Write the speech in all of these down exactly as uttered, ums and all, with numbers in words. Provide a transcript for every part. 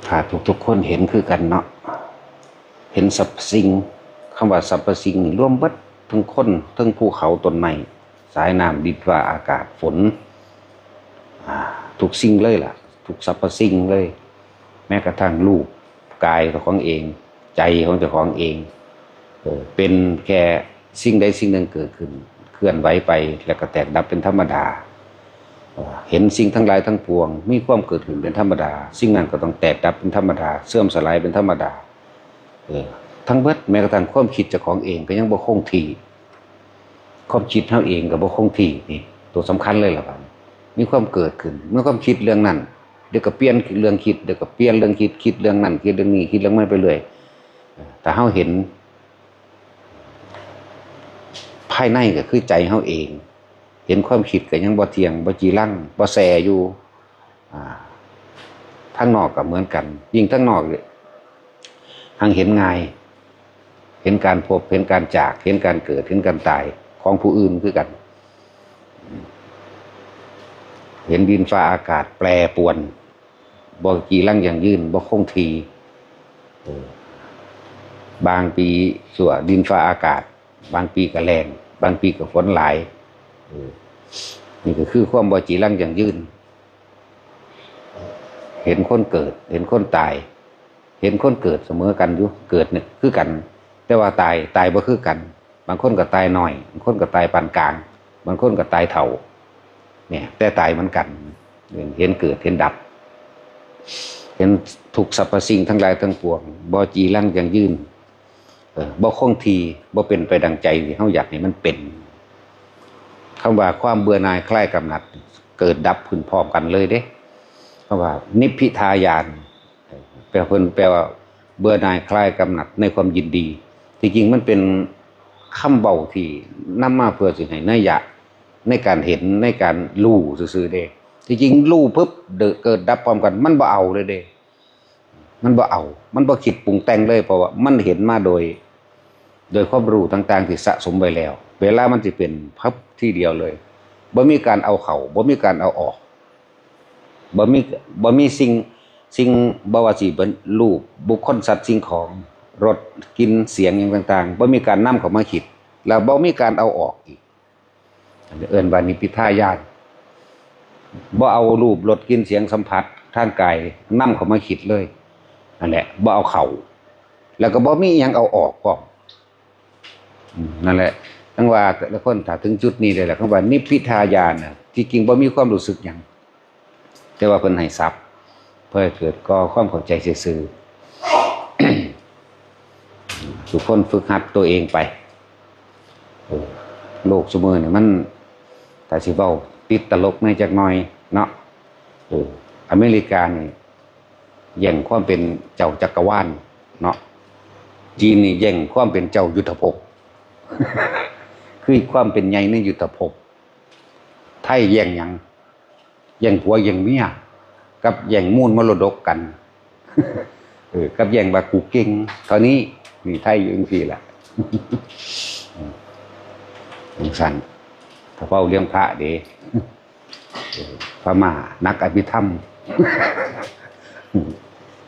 ถ้าทุกๆคนเห็นคือกันเนาะ เห็นสรรพสิ่ง คำว่าสรรพสิ่งนี่รวมเบิด ทั้งคน ทั้งภูเขา ต้นไม้ สายน้ำ ดินฟ้าอากาศ ฝน อ่า ทุกสิ่งเลยล่ะ ทุกสรรพสิ่งเลย แม้กระทั่งรูปกายของเอง ใจของเจ้าของเอง เออ เป็นแค่สิ่งใดสิ่งหนึ่งเกิดขึ้น เคลื่อนไหวไป แล้วก็แตกดับเป็นธรรมดา เห็นสิ่งทั้งหลายทั้งปวง มีความเกิดขึ้นเป็นธรรมดา สิ่งนั้นก็ต้องแตกดับเป็นธรรมดา เสื่อมสลายเป็นธรรมดา เออ ทั้งเบิด แม้กระทั่งความคิดเจ้าของเองก็ยังบ่คงที่ ความคิดเฮาเองก็บ่คงที่ นี่ตัวสำคัญเลยล่ะบัดนี้ มีความเกิดขึ้น มีความคิดเรื่องนั้น เดี๋ยวก็เปลี่ยนเรื่องคิด เดี๋ยวก็เปลี่ยนเรื่องคิด คิดเรื่องนั้น คิดเรื่องนี้ คิดเรื่องนั้นไปเรื่อย เออ ถ้าเฮาเห็น ภายในก็คือใจเฮาเอง เห็นความคิดก็ยังบ่เที่ยง บ่จีรัง บ่แซ่อยู่ อ่า ทางนอกก็เหมือนกัน ยิ่งทางนอกเนี่ย หังเห็นง่าย เห็นการพบ เห็นการจาก เห็นการเกิด เห็นการตายของผู้อื่นคือกัน เห็นดินฟ้าอากาศแปรปรวน บ่จีรังยั่งยืน บ่คงที่ เออ บางปีสั่วดินฟ้าอากาศ บางปีก็แล้ง บางปีก็ฝนหลาย เออ นี่ก็คือความบ่จีรังยั่งยืน เห็นคนเกิด เห็นคนตาย เห็นคนเกิดเสมอกันอยู่ เกิดเนี่ยคือกัน แต่ว่าตาย ตายบ่คือกัน บางคนก็ตายน้อย บางคนก็ตายปานกลาง บางคนก็ตายเฒ่า เนี่ย แต่ตายเหมือนกัน เห็นเกิด เห็นดับ เห็นทุกสรรพสิ่งทั้งหลายทั้งปวง บ่จีรังยั่งยืน เออ บ่คงที่ บ่เป็นไปดังใจที่เฮาอยากให้มันเป็น คำว่าความเบื่อหน่ายคลายกำหนัด เกิดดับขึ้นพร้อมกันเลยเด้ คำว่านิพพิทายาน แปลเพิ่นแปลว่าเบื่อหน่ายคลายกำหนัดในความยินดี ที่จริงมันเป็นคำเว้าที่นำมาเพื่อสิให้นัยยะในการเห็น ในการรู้ซื่อๆเด้ ที่จริงรู้ปุ๊บเดอะเกิดดับพร้อมกัน มันบ่เอาเลยเด้ มันบ่เอา มันบ่คิดปรุงแต่งเลย เพราะว่ามันเห็นมาโดย โดยความรู้ต่างๆที่สะสมไว้แล้ว เวลามันสิเป็นพับทีเดียวเลย บ่มีการเอาเข้า บ่มีการเอาออก บ่มี บ่มีสิ่ง สิ่ง บ่ว่าสิเป็นรูป บุคคล สัตว์ สิ่งของ รส กลิ่น เสียง หยังต่างๆ บ่มีการนำเข้ามาคิด แล้วบ่มีการเอาออกอีก อันนี้เอิ้นว่านิพพิทายาน บ่เอารูป รส กลิ่น เสียง สัมผัสทางกายนำเข้ามาคิดเลย นั่นแหละ บ่เอาเข้า แล้วก็บ่มีอิหยังเอาออกพร้อม อืม นั่นแหละ จั่งว่าแต่ละคนถ้าถึงจุดนี้ได้แล้ว คำว่านิพพิทายานน่ะ ที่จริงบ่มีความรู้สึกหยัง แต่ว่าเพิ่นให้ศัพท์ เพื่อให้เกิดก่อความเข้าใจซื่อๆ ทุกคนฝึกหัดตัวเองไป เออ โลกซุมื้อนี่มัน ถ้าสิเว้าติดตลกแหน่จักหน่อยเนาะ เออ อเมริกานี่แย่งความเป็นเจ้าจักรวาลเนาะ จีนนี่แย่งความเป็นเจ้ายุทธภพ คือความเป็นใหญ่ในยุทธภพ ไทยแย่งหยัง แย่งผัวแย่งเมีย กับแย่งมูลมรดกกัน เออ กับแย่งว่ากูเก่ง เท่านี้ นี่ไทยอยู่จังซี่ล่ะ จังซั่น ถ้าเว้าเรื่องพระเด้ เออ พม่านักอภิธรรม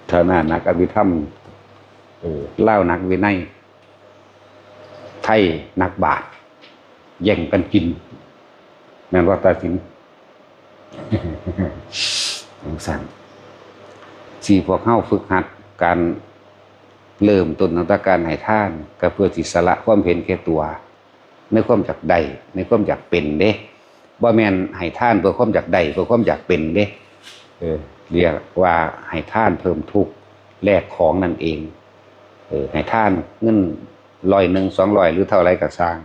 พม่านักอภิธรรม เออ ลาวนักวินัย ไทยนักบาตร แย่งกันกิน แม่นบ่ ตาสิงห์ จังซั่น สิพวกเฮาฝึกหัดการเริ่มต้นตั้งแต่การให้ทาน ก็เพื่อสิสละความเห็นแก่ตัว ในความอยากได้ ในความอยากเป็นเด้ บ่แม่นให้ทานเพื่อความอยากได้ เพื่อความอยากเป็นเด้ เออ เรียกว่าให้ทานเพิ่มทุกข์ แลกของนั่นเอง เออ ให้ทานเงินร้อยหนึ่ง สองร้อย หรือเท่าไรก็ซ่าง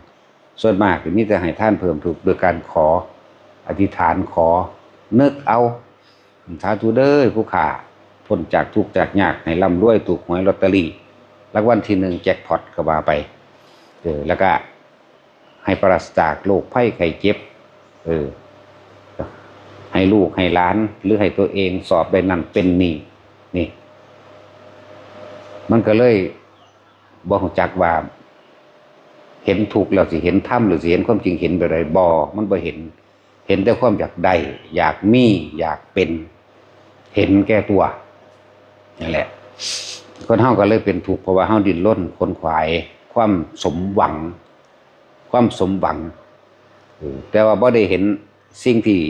ส่วนมากสิมีแต่ให้ทานเพิ่มทุกข์ โดยการขอ อธิษฐานขอ นึกเอา สาธุเด้อผู้ข้า พ้นจากทุกข์จากยาก ให้ร่ำรวยถูกหวยลอตเตอรี่ รางวัลที่หนึ่งแจ็คพอตก็ว่าไป เออ แล้วก็ให้ปราศจากโรคภัยไข้เจ็บ เออ ให้ลูกให้หลาน หรือให้ตัวเองสอบได้นั่นเป็นนี่ นี่ มันก็เลยบ่รู้จักว่า เห็นทุกข์แล้วสิเห็นธรรม หรือสิเห็นความจริง เห็นแบบใด บ่ มันบ่เห็น เห็นแต่ความอยากได้ อยากมี อยากเป็น เห็นแก่ตัว นั่นแหละ คนเฮาก็เลยเป็นทุกข์ เพราะว่าเฮาดิ้นรนขนขวายความสมหวัง ความสมหวัง เออ แต่ว่าบ่ได้เห็นสิ่งที่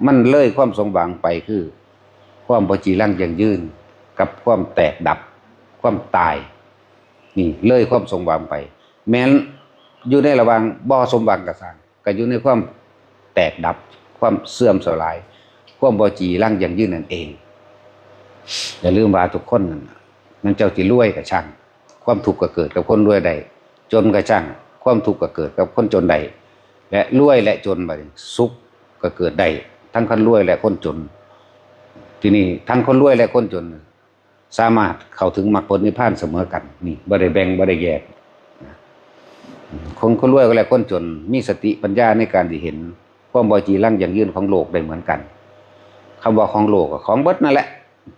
มันเลยความสมหวังไป คือความบ่จีรังยั่งยืน กับความแตกดับ ความตาย นี่เลยความสมหวังไป แม้นอยู่ในระหว่างบ่สมหวังก็ซ่าง ก็อยู่ในความแตกดับ ความเสื่อมสลาย ความบ่จีรังยั่งยืนนั่นเอง อย่าลืมว่าทุกคนนั่นน่ะ มันเจ้าสิรวยก็ช่าง ความทุกข์ก็เกิดกับคนรวยได้ จนก็ช่าง ความทุกข์ก็เกิดกับคนจนได้ และรวยและจนบัดนี้ สุขก็เกิดได้ ทั้งคนรวยและคนจน ทีนี้ทั้งคนรวยและคนจน สามารถเข้าถึงมรรคผลนิพพานเสมอกัน นี่ บ่ได้แบ่ง บ่ได้แยก คน คนรวยก็และคนจน มีสติปัญญาในการที่เห็นความบ่จีรังยั่งยืนของโลกได้เหมือนกัน คำว่าของโลกก็ของเบิดนั่นแหละ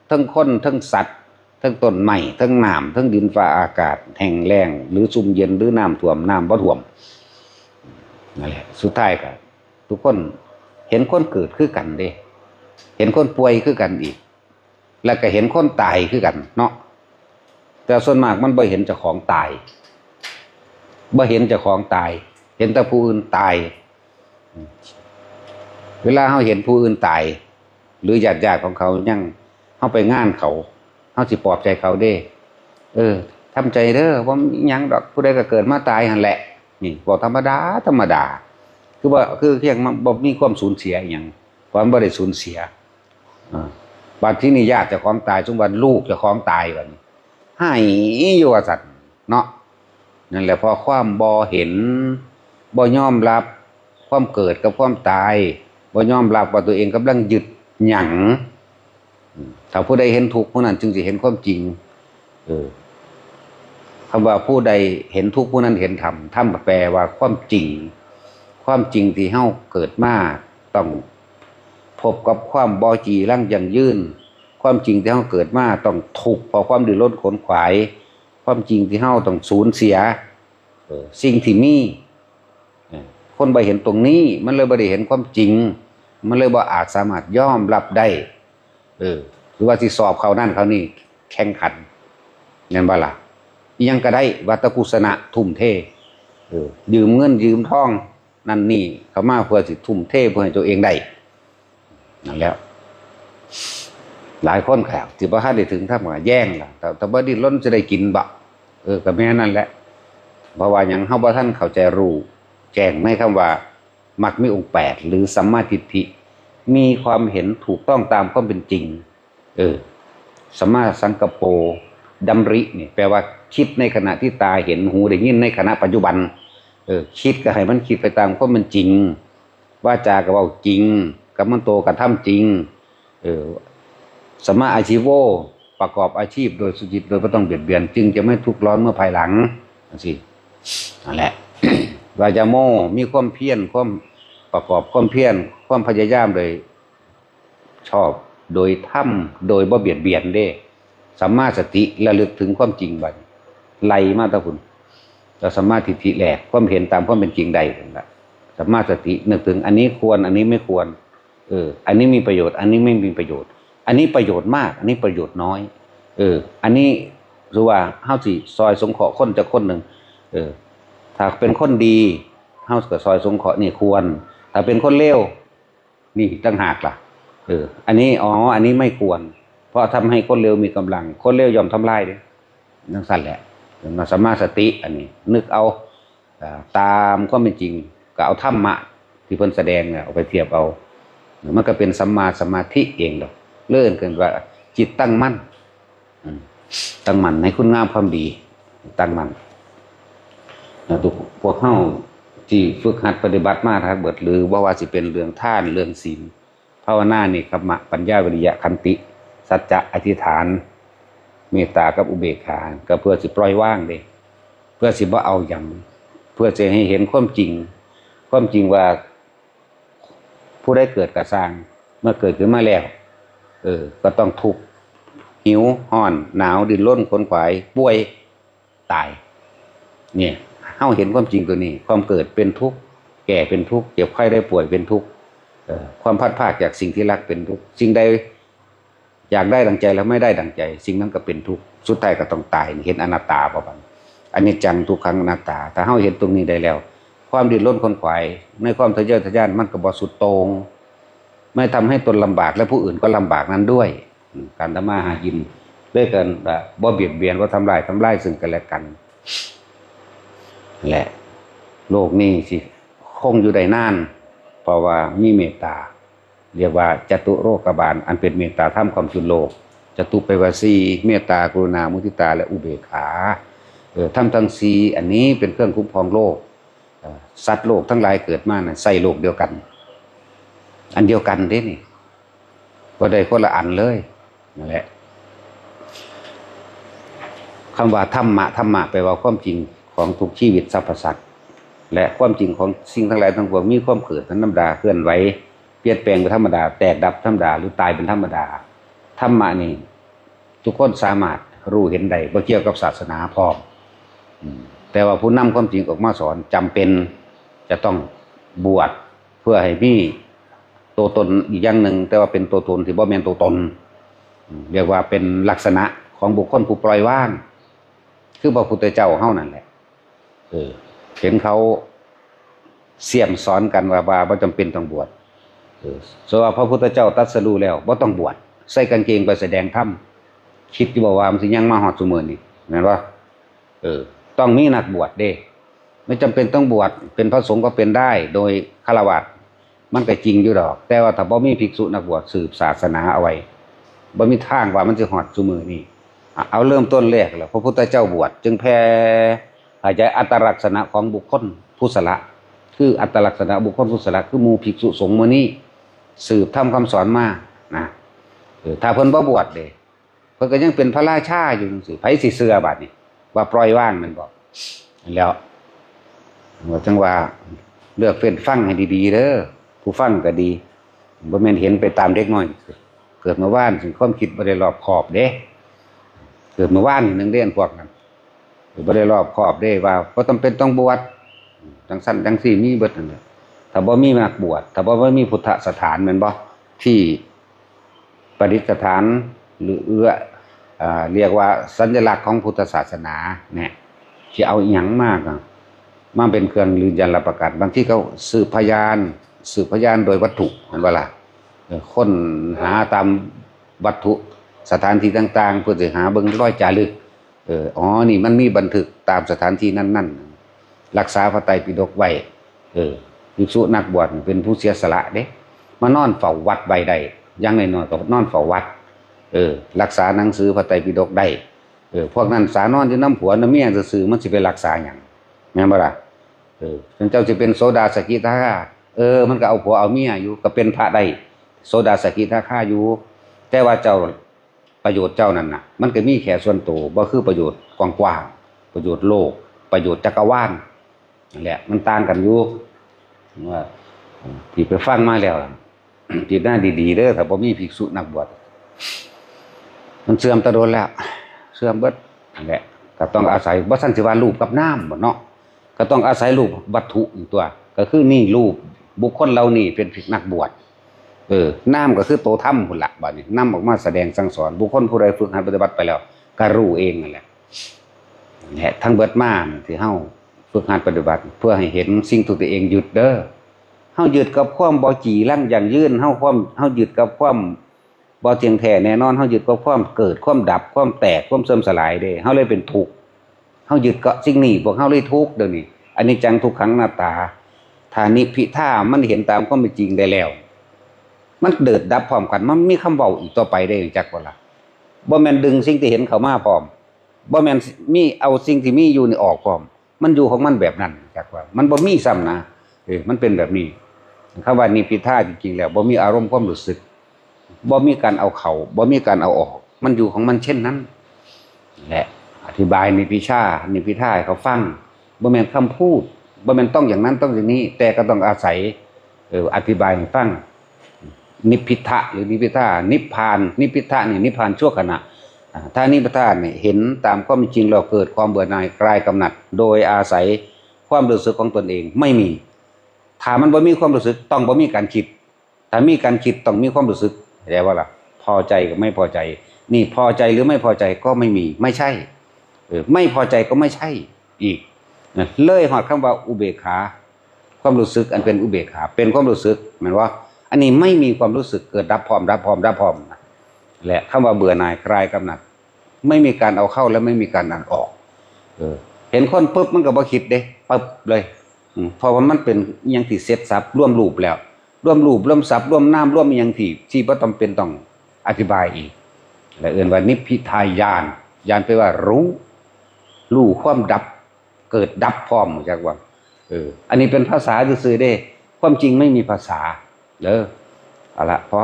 ทั้งคน ทั้งสัตว์ ทั้งต้นไม้ ทั้งน้ำ ทั้งดินฟ้าอากาศ แห้งแล้ง หรือซุ่มเย็น หรือน้ำท่วม น้ำบ่ท่วม นั่นแหละ สุดท้ายก็ทุกคนเห็นคนเกิดคือกันเด้ เห็นคนป่วยคือกันอีก แล้วก็เห็นคนตายคือกันเนาะ แต่ส่วนมากมันบ่เห็นเจ้าของตาย บ่เห็นเจ้าของตาย เห็นแต่ผู้อื่นตาย เวลาเฮาเห็นผู้อื่นตาย หรือญาติๆของเขายัง เฮาไปงานเขา เฮาสิปลอบใจเขาเด้ เออ ทำใจเด้อ บ่มีหยังดอก ผู้ใดก็เกิดมาตายหั่นแหละ นี่ เว้าธรรมดา ธรรมดา คือว่า คือเพียงมันบ่มีความสูญเสียอิหยัง เพราะมันบ่ได้สูญเสีย อ่า บัดทีนี้ญาติเจ้าของตาย สมมุติว่าลูกเจ้าของตายบัดนี้ ไห้อยู่ว่าซั่นเนาะ นั่นแหละเพราะความบ่เห็น บ่ยอมรับความเกิดกับความตาย บ่ยอมรับว่าตัวเองกำลังยึดหยัง อืม ถ้าผู้ใดเห็นทุกข์ ผู้นั้นจึงสิเห็นความจริง เออ คำว่าผู้ใดเห็นทุกข์ ผู้นั้นเห็นธรรม ธรรมแปลว่าความจริง ความจริงที่เฮาเกิดมาต้องพบกับความบ่จีรังยั่งยืน ความจริงที่เฮาเกิดมาต้องทุกข์เพราะความดิ้นรนขนขวาย ความจริงที่เฮาต้องสูญเสีย เออ สิ่งที่มี เออ คนบ่เห็นตรงนี้ มันเลยบ่ได้เห็นความจริง มันเลยบ่อาจสามารถยอมรับได้ เออ หรือว่าสิสอบเข้านั่นเข้านี่ แข่งขัน แม่นบ่ล่ะ อิหยังก็ได้ วัตตกุสนะ ทุ่มเท เออ ยืมเงินยืมทอง นั่นนี่เข้ามาเพื่อสิทุ่มเทเพื่อให้ตัวเองได้ นั่นแหล้ว หลายคนก็สิบ่ทันได้ถึงธรรมก็แย่งล่ะ แต่ แต่บ่ดิ้นรนสิได้กินบ่ เออ ก็แม่นนั่นแหละ เพราะว่าหยัง เฮาบ่ทันเข้าใจรู้แจ้งในคำว่ามรรคมีองค์แปด หรือสัมมาทิฏฐิ มีความเห็นถูกต้องตามความเป็นจริง เออ สัมมาสังกัปโป ดำรินี่แปลว่าคิดในขณะที่ตาเห็น หูได้ยินในขณะปัจจุบัน เออ คิดก็ให้มันคิดไปตามความเป็นจริง วาจาก็เว้าจริง กัมมันโตกระทำจริง เออ สัมมาอาชีโว ประกอบอาชีพโดยสุจริต โดยบ่ต้องเบียดเบียน จึงจะไม่ทุกข์ร้อนเมื่อภายหลัง จั่งซี้ นั่นแหละ วายาโม มีความเพียร ความประกอบความเพียร ความพยายามโดยชอบ โดยธรรม โดยบ่เบียดเบียนเด้ สัมมาสติระลึกถึงความจริงบัดนี้ ไล่มาแต่พุ้น แล้วสัมมาทิฏฐิแหลก ความเห็นตามความเป็นจริงได้นั่นล่ะ สัมมาสตินึกถึงอันนี้ควร อันนี้ไม่ควร เออ อันนี้มีประโยชน์ อันนี้ไม่มีประโยชน์ อันนี้ประโยชน์มาก อันนี้ประโยชน์น้อย เออ อันนี้คือว่าเฮาสิซอยสงเคราะห์คนจักคนหนึ่ง เออ ถ้าเป็นคนดี เฮาก็ซอยสงเคราะห์นี่ควร ถ้าเป็นคนเลว นี่ต่างหากล่ะ เออ อันนี้ อ๋อ อันนี้ไม่ควร เพราะทำให้คนเลวมีกำลัง คนเลวย่อมทำลายเด้ จั่งซั้นแหละ เรียกว่าสัมมาสติ อันนี้ นึกเอา อ่า ตามความเป็นจริง ก็เอาธรรมะที่เพิ่นแสดงน่ะ เอาไปเทียบเอา มันก็เป็นสัมมาสมาธิเองดอก เลื่อนกันว่าจิตตั้งมั่น อืม ตั้งมั่นในคุณงามความดี ตั้งมั่น แล้วทุกพวกเฮาที่ฝึกหัดปฏิบัติมาทั้งเบิด หรือบ่ว่าสิเป็นเรื่องทาน เรื่องศีล ภาวนา เนกขัมมะ ปัญญา วิริยะ ขันติ สัจจะ อธิษฐาน เมตตา กับอุเบกขา ก็เพื่อสิปล่อยวางเด้ เพื่อสิบ่เอาหยัง เพื่อสิให้เห็นความจริง ความจริงว่า ผู้ใดเกิดก็ซ่าง เมื่อเกิดขึ้นมาแล้ว เออ ก็ต้องทุกข์ หิว ร้อน หนาว ดิ้นรน ขนขวาย ป่วย ตาย เนี่ย เฮาเห็นความจริงตัวนี้ ความเกิดเป็นทุกข์ แก่เป็นทุกข์ เจ็บไข้ได้ป่วยเป็นทุกข์ เอ่อ ความพลัดพรากจากสิ่งที่รักเป็นทุกข์ สิ่งใด อยากได้ดังใจแล้วไม่ได้ดังใจ สิ่งนั้นก็เป็นทุกข์ สุดท้ายก็ต้องตาย เห็นอนัตตาบ่บัดนี้ อนิจจัง ทุกขัง อนัตตา ถ้าเฮาเห็นตรงนี้ได้แล้ว ความดิ้นรนขวนขวาย ในความทะเยอทะยาน มันก็บ่สุดโต่ง ไม่ทำให้ตนลำบากและผู้อื่นก็ลำบากนั้นด้วย อืม การทำมาหากิน ด้วยกัน อ่ะ บ่เบียดเบียน บ่ทำลาย ทำลายซึ่งกันและกัน และโลกนี้สิคงอยู่ได้นาน เพราะว่ามีเมตตา เรียกว่าจตุโลกบาล อันเป็นเมตตาธรรมคว่ำจุนโลก จตุแปลว่าสี่ เมตตา กรุณา มุทิตา และอุเบกขา เออ ธรรมทั้งสี่อันนี้เป็นเครื่องคุ้มครองโลก เอ่อ สัตว์โลกทั้งหลายเกิดมานะใส่โลกเดียวกัน อันเดียวกันเด้นี่ บ่ได้คนละอันเลย นั่นแหละ คำว่าธรรมะ ธรรมะแปลว่าความจริงของทุกชีวิตสรรพสัตว์ และความจริงของสิ่งทั้งหลายทั้งปวงมีความเกิดเป็นธรรมดา เคลื่อนไหว เปลี่ยนแปลงเป็นธรรมดา แตกดับธรรมดา หรือตายเป็นธรรมดา ธรรมะนี่ทุกคนสามารถรู้เห็นได้ บ่เกี่ยวกับศาสนาพร้อม อืม แต่ว่าผู้นำความจริงออกมาสอนจำเป็นจะต้องบวช เพื่อให้มีตัวตนอีกอย่างหนึ่ง แต่ว่าเป็นตัวตนที่บ่แม่นตัวตน อืม เรียกว่าเป็นลักษณะของบุคคลผู้ปล่อยวาง คือพระพุทธเจ้าเฮานั่นแหละ เออ เห็นเขาเสี้ยมสอนกันว่า ว่าบ่จำเป็นต้องบวช เออ ส่วนว่าพระพุทธเจ้าตรัสรู้แล้วบ่ต้องบวช ใส่กางเกงไปแสดงธรรม คิดอยู่บ่ว่ามันสิยังมาฮอดซุมื้อนี้ แม่นบ่ เออ ต้องมีนักบวชเด้ ไม่จำเป็นต้องบวช เป็นพระสงฆ์ก็เป็นได้ โดยฆราวาส มันก็จริงอยู่ดอก แต่ว่าถ้าบ่มีภิกษุนักบวชสืบศาสนาเอาไว้ บ่มีทางว่ามันสิฮอดซุมื้อนี้ อ่ะ เอาเริ่มต้นแรกแล้ว พระพุทธเจ้าบวช จึงแผ่ขยายอัตลักษณะของบุคคลผู้สละ คืออัตลักษณะบุคคลผู้สละ คือหมู่ภิกษุสงฆ์มื้อนี้ สืบธรรมคำสอนมา นะ เออ ถ้าเพิ่นบ่บวชเด้ เพิ่นก็ยังเป็นพระราชาอยู่จังซี้ ไผสิเชื่อบาดนี้ ว่าปล่อยวางแม่นบ่ แล้ว ว่าจังว่าเลือกเฟ้นฟังให้ดีๆเด้อ ผู้ฟังก็ดี บ่แม่นเห็นไปตามเด็กน้อย เกิดเมื่อวานสิความคิดบ่ได้รอบคอบเด้ เกิดเมื่อวานนี่หนึ่งเด้ อันพวกนั้น บ่ได้รอบคอบเด้ ว่าบ่จำเป็นต้องบวช จังซั่นจังซี่มีเบิดนั่นแหละ ถ้าบ่มีนักบวช ถ้าบ่ บ่มีพุทธสถานแม่นบ่ ที่ประดิษฐาน หรือเอื้อ อ่า เรียกว่าสัญลักษณ์ของพุทธศาสนาเนี่ย สิเอาอิหยังมาก็ มาเป็นเครื่องยืนยันรับประกัน บางทีเขาสืบพยาน สืบพยานโดยวัตถุ แม่นบ่ล่ะ เออ ค้นหาตามวัตถุสถานที่ต่างๆ เพื่อสิหาเบิ่งรอยจารึก เออ อ๋อ นี่มันมีบันทึกตามสถานที่นั้นๆ รักษาพระไตรปิฎกไว้ เออ ภิกษุนักบวชเป็นผู้เสียสละเด้ มานอนเฝ้าวัดไว้ได้ อย่างน้อยๆก็นอนเฝ้าวัด เออ รักษาหนังสือพระไตรปิฎกได้ เออ พวกนั้นสานอนอยู่นำผัวนำเมียซื่อๆ มันสิไปรักษาหยัง แม่นบ่ล่ะ เออ เจ้าสิเป็นโสดาสกิทาคา เออ มันก็เอาผัวเอาเมียอยู่ ก็เป็นพระได้ โสดาสกิทาคาอยู่ แต่ว่าเจ้า ประโยชน์เจ้านั่นน่ะ มันก็มีแค่ส่วนตัว บ่คือประโยชน์กว้างๆ ประโยชน์โลก ประโยชน์จักรวาล นั่นแหละ มันต่างกันอยู่ ว่า ที่ไปฟังมาแล้ว พิจารณาดีๆเด้อ ถ้าบ่มีภิกษุนักบวช มันเสื่อมแต่โดนแล้ว เสื่อมเบิด นั่นแหละ ก็ต้องอาศัย บ่ซั้นสิว่ารูปกับนามบ่เนาะ ก็ต้องอาศัยรูปวัตถุอีกตัว ก็คือนี่รูปบุคคลเหล่านี้เป็นนักบวช เออ นามก็คือตัวธรรมพุ้นละ บัดนี้นำออกมาแสดงสั่งสอน บุคคลผู้ใดฝึกหัดปฏิบัติไปแล้ว ก็รู้เองนั่นแหละ และทั้งเบิดมาที่เฮาฝึกหัดปฏิบัติ เพื่อให้เห็นสิ่งที่ตัวเองยึดเด้อ เฮายึดกับความบ่จีรังยั่งยืน เฮาความ เฮายึดกับความบ่เที่ยงแท้แน่นอน เฮายึดกับความเกิด ความดับ ความแตก ความเสื่อมสลายเด้ เฮาเลยเป็นทุกข์ เฮายึดเกาะสิ่งนี้ พวกเฮาเลยทุกข์เดี๋ยวนี้ อนิจจัง ทุกขัง อนัตตา ถ้านิพพิทามันเห็นตามความเป็นจริงได้แล้ว มันเกิดดับพร้อมกัน มันมีคำเว้าอีกต่อไปได้ จักบ่ล่ะ บ่แม่นดึงสิ่งที่เห็นเข้ามาพร้อม บ่แม่นมีเอาสิ่งที่มีอยู่นี่ออกพร้อม มันอยู่ของมันแบบนั้น จักว่า มันบ่มีซ้ำนะ เออ มันเป็นแบบนี้ คำว่านิพพิทาจริงๆแล้ว บ่มีอารมณ์ความรู้สึก บ่มีการเอาเข้า บ่มีการเอาออก มันอยู่ของมันเช่นนั้น และอธิบายนิพพิชา นิพพิทาให้เขาฟัง บ่แม่นคำพูด บ่แม่นต้องอย่างนั้นต้องอย่างนี้ แต่ก็ต้องอาศัย เออ อธิบายให้ฟัง นิพพิทะหรือนิพพิทา นิพพาน นิพพิทะนี่นิพพานชั่วขณะ อ่า ถ้านิพพิทาเนี่ยเห็นตามความจริงแล้วเกิดความเบื่อหน่ายคลายกำหนัด โดยอาศัยความรู้สึกของตนเองไม่มี ถ้ามันบ่มีความรู้สึก ต้องบ่มีการคิด ถ้ามีการคิดต้องมีความรู้สึก เข้าใจบ่ล่ะ พ พอใจกับไม่พอใจ นี่พอใจหรือไม่พอใจก็ไม่มี ไม่ใช่ เออ ไม่พอใจก็ไม่ใช่อีกนะ เลยฮอดคำว่าอุเบกขา ความรู้สึกอันเป็นอุเบกขา เป็นความรู้สึก แม่นบ่ อันนี้ไม่มีความรู้สึก เกิดดับพร้อม ดับพร้อม ดับพร้อมนะ และคำว่าเบื่อหน่ายคลายกำหนัด ไม่มีการเอาเข้าและไม่มีการเอาออก เออ เห็นคนปุ๊บมันก็บ่คิดเด้ ปึ๊บเลย อืม เพราะว่ามันเป็นอิหยังที่เสร็จสรรพ รวมรูปแล้ว รวมรูป รวมสัพท์ รวมนาม รวมอิหยังที่ ที่บ่จำเป็นต้องอธิบายอีก และเอิ้นว่านิพพิทาญาณ ญาณแปลว่ารู้ รู้ความดับ เกิดดับพร้อม รู้จักบ่ เออ อันนี้เป็นภาษาซื่อๆเด้ ความจริงไม่มีภาษา เด้อ เอาละ พอ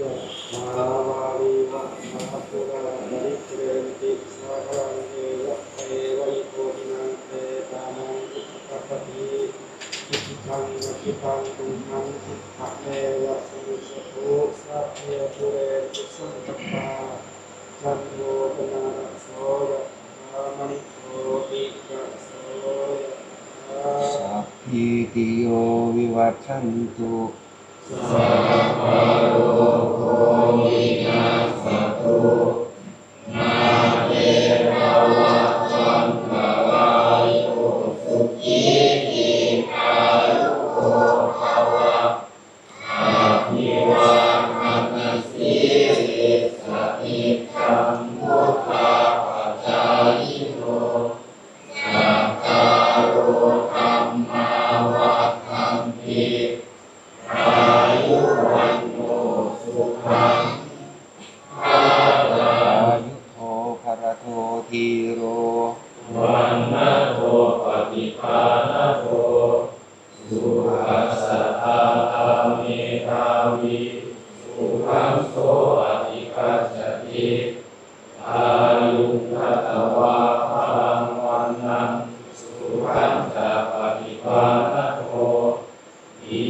ยะถาวาริวะหาปูราปริปูเรนติสาคาริเมวะเอวะอิโตทินังเปตานังอุปกัปปติ อิจิตังปฏิตังตุมหังคิปะเมวะสมิจฉตุ สัพเพปูเรนตุสังกปปา จันโทปนารโสยะถามณิโชติระโสยะถา สัพพีติโยวิวัชชันตุ สัพพะโรโควินัสสตุ มาเตภวัตวันตรายโย สุขีทีฆายุโกภวะ อภิวาทนสีลิสสะนิจจังวุฒาปจายิโน จัตตาโรธัมมาวัฒนติ อายุวันโนสุขังพลัง อายุโทภะระโทธีโร วัณณะโทปฏิภาณะโท สุขัสสะทาทาเมธาวี สุขังโสอธิคัจฉติ อายุงคะตวาพลังวัณณัง สุขังจะปฏิภาณะโท ที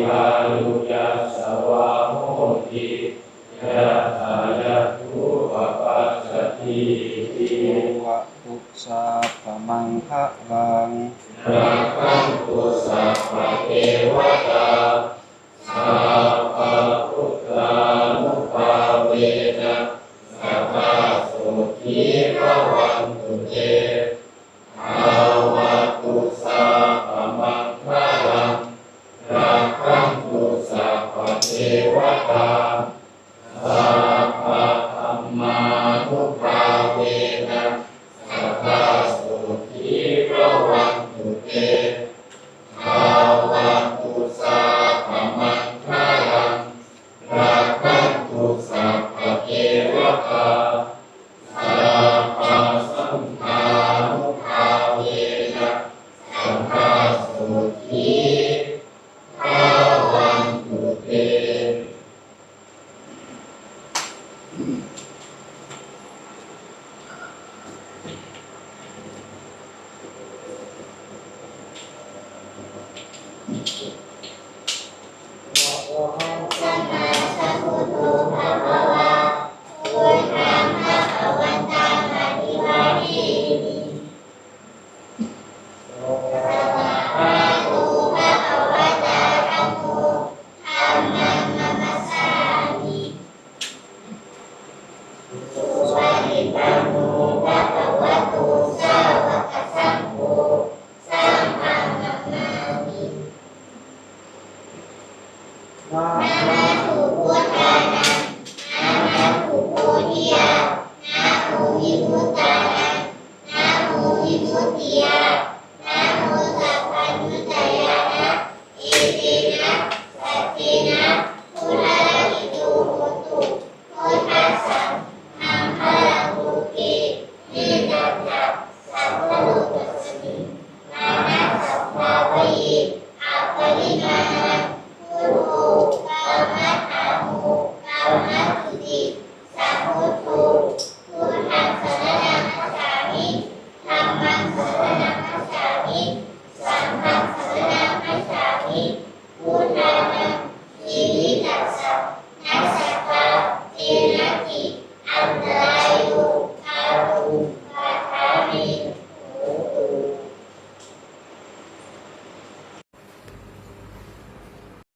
ฆายุยัสสะวาโหติ ยัตถายัตถูปปัชชะตีติ ภะวะตุสัพพะมังคะลัง รักขันตุสัพพะเทวะตา สัพพะพุทธานุภาเวนะ สะทาโสธีภะวันตุเต ภะวะตุสัพพะมังคะลัง รักขันตุสัพพะเทวะตา สัพพะธัมมานุภาเวนะ สะทาโสธีภะวันตุเต ภะวะตุสัพพะมังคะลัง รักขันตุสัพพะเทวะตา สัพพะสังฆานุภาเวนะ สะทาโสธีภะวันตุเต อะระหังสัมมาสัมพุทโธภะคะวา พุทธังภะคะวันตังอะภิวาเทมิ สะวากขาโตภะคะวะตาธัมโม ธัมมังนะมัสสามิ สุปะฏิปันโนภะคะวะโต สาวะกะสังโฆ สังฆังนะมามิ นะโม นะโมพุทธานัง นะโมพุทโธทิยา นะโมวิมุตตานัง นะโมวิมุตติยา